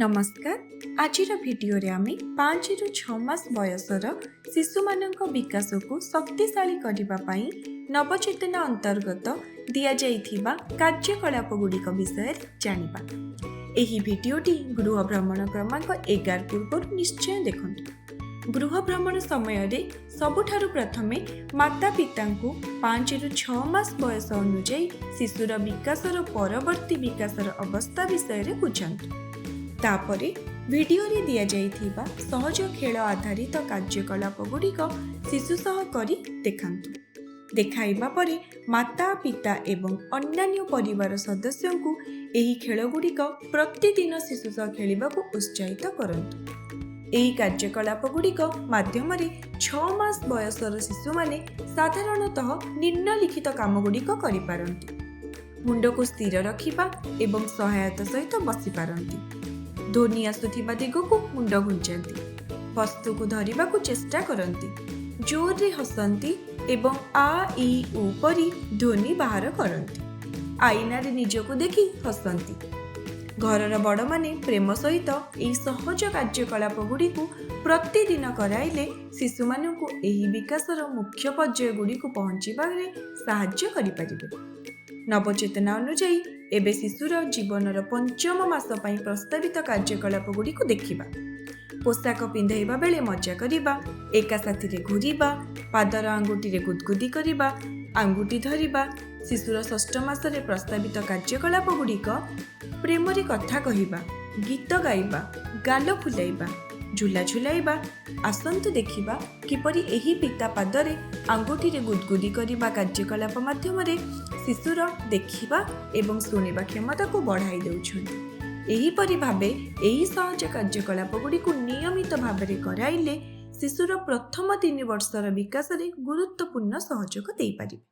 ନମସ୍କାର। ଆଜିର ଭିଡ଼ିଓରେ ଆମେ 5ରୁ 6 ମାସ ବୟସର ଶିଶୁମାନଙ୍କ ବିକାଶକୁ ଶକ୍ତିଶାଳୀ କରିବା ପାଇଁ ନବଚେତନା ଅନ୍ତର୍ଗତ ଦିଆଯାଇଥିବା କାର୍ଯ୍ୟକଳାପ ଗୁଡ଼ିକ ବିଷୟରେ ଜାଣିବା। ଏହି ଭିଡ଼ିଓଟି ଗୃହ ଭ୍ରମଣ କ୍ରମାଙ୍କ 11 ପୂର୍ବରୁ ନିଶ୍ଚୟ ଦେଖନ୍ତୁ। ଗୃହ ଭ୍ରମଣ ସମୟରେ ସବୁଠାରୁ ପ୍ରଥମେ ମାତା ପିତାଙ୍କୁ 5ରୁ 6 ମାସ ବୟସ ଅନୁଯାୟୀ ଶିଶୁର ବିକାଶର ପରବର୍ତ୍ତୀ ବିକାଶର ଅବସ୍ଥା ବିଷୟରେ ବୁଝାନ୍ତୁ। ତାପରେ ଭିଡ଼ିଓରେ ଦିଆଯାଇଥିବା ସହଜ ଖେଳ ଆଧାରିତ କାର୍ଯ୍ୟକଳାପ ଗୁଡ଼ିକ ଶିଶୁ ସହ କରି ଦେଖାନ୍ତୁ। ଦେଖାଇବା ପରେ ମାତା ପିତା ଏବଂ ଅନ୍ୟାନ୍ୟ ପରିବାର ସଦସ୍ୟଙ୍କୁ ଏହି ଖେଳଗୁଡ଼ିକ ପ୍ରତିଦିନ ଶିଶୁ ସହ ଖେଳିବାକୁ ଉତ୍ସାହିତ କରନ୍ତୁ। ଏହି କାର୍ଯ୍ୟକଳାପ ଗୁଡ଼ିକ ମାଧ୍ୟମରେ 6 ମାସ ବୟସର ଶିଶୁମାନେ ସାଧାରଣତଃ ନିମ୍ନଲିଖିତ କାମଗୁଡ଼ିକ କରିପାରନ୍ତି: ମୁଣ୍ଡକୁ ସ୍ଥିର ରଖିବା ଏବଂ ସହାୟତା ସହିତ ବସିପାରନ୍ତି, ଧ୍ୱନି ଆସୁଥିବା ଦିଗକୁ ମୁଣ୍ଡ ଘୁଞ୍ଚାନ୍ତି, ବସ୍ତୁକୁ ଧରିବାକୁ ଚେଷ୍ଟା କରନ୍ତି, ଜୋରରେ ହସନ୍ତି ଏବଂ ଆ, ଇ, ଉ ପରି ଧ୍ୱନି ବାହାର କରନ୍ତି, ଆଇନାରେ ନିଜକୁ ଦେଖି ହସନ୍ତି। ଘରର ବଡ଼ମାନେ ପ୍ରେମ ସହିତ ଏହି ସହଜ କାର୍ଯ୍ୟକଳାପ ଗୁଡ଼ିକୁ ପ୍ରତିଦିନ କରାଇଲେ ଶିଶୁମାନଙ୍କୁ ଏହି ବିକାଶର ମୁଖ୍ୟ ପର୍ଯ୍ୟାୟ ଗୁଡ଼ିକୁ ପହଞ୍ଚିବାରେ ସାହାଯ୍ୟ କରିପାରିବେ। ନବଚେତନା ଅନୁଯାୟୀ ଏବେ ଶିଶୁର ଜୀବନର ପଞ୍ଚମ ମାସ ପାଇଁ ପ୍ରସ୍ତାବିତ କାର୍ଯ୍ୟକଳାପ ଗୁଡ଼ିକୁ ଦେଖିବା। ପୋଷାକ ପିନ୍ଧାଇବା ବେଳେ ମଜା କରିବା, ଏକା ସାଥିରେ ଘୁରିବା, ପାଦର ଆଙ୍ଗୁଠିରେ ଗୁଦଗୁଦି କରିବା, ଆଙ୍ଗୁଠି ଧରିବା। ଶିଶୁର ଷଷ୍ଠ ମାସରେ ପ୍ରସ୍ତାବିତ କାର୍ଯ୍ୟକଳାପ ଗୁଡ଼ିକ: ପ୍ରେମରେ କଥା କହିବା, ଗୀତ ଗାଇବା, ଗାଲ ଫୁଲାଇବା, ଝୁଲା ଝୁଲାଇବା। ଆସନ୍ତୁ ଦେଖିବା କିପରି ଏହି ପିତା ପାଦରେ ଆଙ୍ଗୁଠିରେ ଗୁଦଗୁଦି କରିବା କାର୍ଯ୍ୟକଳାପ ମାଧ୍ୟମରେ ଶିଶୁର ଦେଖିବା ଏବଂ ଶୁଣିବା କ୍ଷମତାକୁ ବଢ଼ାଇ ଦେଉଛନ୍ତି। ଏହିପରି ଭାବେ ଏହି ସହଜ କାର୍ଯ୍ୟକଳାପ ଗୁଡ଼ିକୁ ନିୟମିତ ଭାବରେ କରାଇଲେ ଶିଶୁର ପ୍ରଥମ 3 ବର୍ଷର ବିକାଶରେ ଗୁରୁତ୍ୱପୂର୍ଣ୍ଣ ସହଯୋଗ ଦେଇପାରିବେ।